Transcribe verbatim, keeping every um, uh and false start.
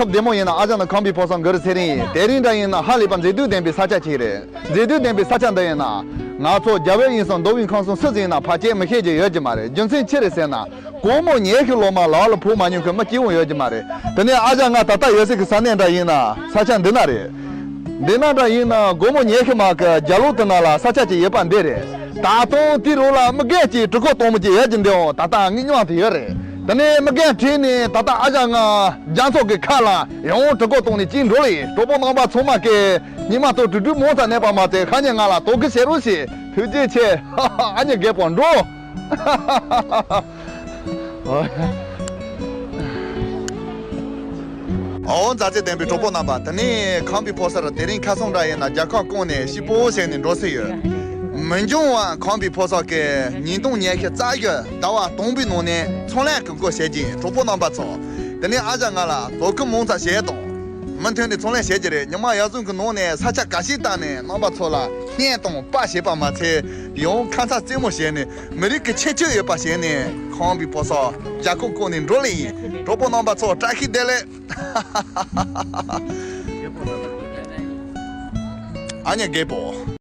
སྐབས་བདེ་མོ་ཡིན་ན་ཨ་ཅག་ནི་ཁམས་པའི་ཕོ་གསར་གུ་རུ་ཚེ་རིང་ཡིན། དེ་རིང་འདྲ་ཡིན་ན་ཧ་ལས་པ་མཛེས་སྡུག་ལྡན་པའི་ས་ཆ་ཅིག་རེད། མཛེས་སྡུག་ལྡན་པའི་ས་ཆ་འདི་ཡིན་ན། ང་ཚོ་རྒྱ་བོད་དབྱིན་གསུམ་མདོ་དབུས་ཁམས་གསུམ་སུ་ཟིག་ཡིན་ན་ཕལ་ཆེར་མི་ཤེས་ཀྱི་ཡོད་ཀྱི་མ་རེད། རྒྱུ་མཚན་ཅི་རེད་ཟེར་ན། སྒོར་མོ་ཉི་ཤུ་ལོ་མ་ལག་ལ་ཕུག་མ་མྱོང་མཁན་མི་སྐྱེ་བོ་ཡོད་ཀྱི་མ་རེད། དེ་ནས་ཨ་ཅག་ང་ད་ལྟ་ཡོད་སའི་གི་ས་གནས་འདྲ་ཡིན་ན་ས་ཆ་འདི་ན་རེད། འདི་ན་འདྲ་ཡིན་ན་སྒོར་མོ་ཉི་ཤུ་མ་གི་རྒྱ་ལོ་དེ་ན་ལ་ས་ཆ་ཅིག་ཡོད་པ་འདི་རེད། ད་དུང་དེ་རུ་ལ་མི་རྒན་གྱིས་གྲི་གུ་གཏོང་མི་ཅིག་ཡོད་ཀྱི་འདི་འོང་ད་ལྟ་ངའི་མཉམ་དུ་ཡོད་རེད། དེ་ནས་མི་རྒན་ཁྲིད་ནས་ད་ལྟ་ཨ་ཅག་ང་རྒྱ་མཚོ་གི་ཁ་ལ་ཡང་གྲི་གུ་གཏོང་ནས་ཅིག་འགྲོ་ལེ་ཡིན། གྲོགས་པོ་རྣམ་པ་ཚང་མ་གིས་ཉི་མ་ཐོག་དྲུག་དྲུག་མོ་ཚ་གནས་པ་མ་ཚད་ཁ་ཉིན་ང་ལ་དོ་གི་བྱེད་རོགས་ཞེས་ཐུགས་རྗེ་ཆེ། ཨ་ཉི་རྒད་པོ་འགྲོ། ཨོ་མཛའ་བརྩེ་ལྡན་པའི་གྲོགས་པོ་རྣམ་པ། དེ་ནས་ཁམས་པའི་ཕོ་གསར་དེ་རིང་ཁ་སང་འདྲ་ཡིན་ན་རྒྱལ་ཁབ་ཀུན་ནས་སྐྱིད་པོ་བྱས་ནས་འགྲོ་སྲིད་ཡོད། མི་འགྱུར་བ་ཁམས་པའི་ཕོ་གསར་གྱི་ཉིས་སྟོང་ཉི་ཤུ་རྩ་བཞི་ཟླ་བ་དང་པོའི་ནང་ནས་ཚོང་ལས་གི་སྐོར་བཤད་ཀྱི་ཡིན། གྲོགས་པོ་རྣམ་པ་ཚོ། དེ་ནས་ཨ་ཅག་ང་ལ་དོ་ཁུར་མང་ཙམ་བྱས་དང་། མུ་མཐུད་ནས་ཚོང་ལས་བྱེད་ཀྱི་རེད། ཉི་མ་ཡར་ཟུང་གི་ནང་ནས་ས་ཆ་ག་ཤེད་བཏང་ནས་རྣམ་པ་ཚོ་ལ་བརྙན་དང་པར་བྱེད་པ་མ་ཚད་ཡང་ཁ་མཚར་རྩེད་མོ་བྱས་ནས་མི་རིགས་ཀྱི་ཁྱད་ཆོས་ཡོད་པ་བྱས་ནས་ཁམས་པའི་ཕོ་གསར་རྒྱལ་ཁབ་ཀུན་ནས་འགྲོ་ལེ་ཡིན། གྲོགས་པོ་རྣམ་པ་ཚོ་བཀྲ་ཤིས་བདེ་ལེགས། ཨ་ཉི་རྒད་པོ།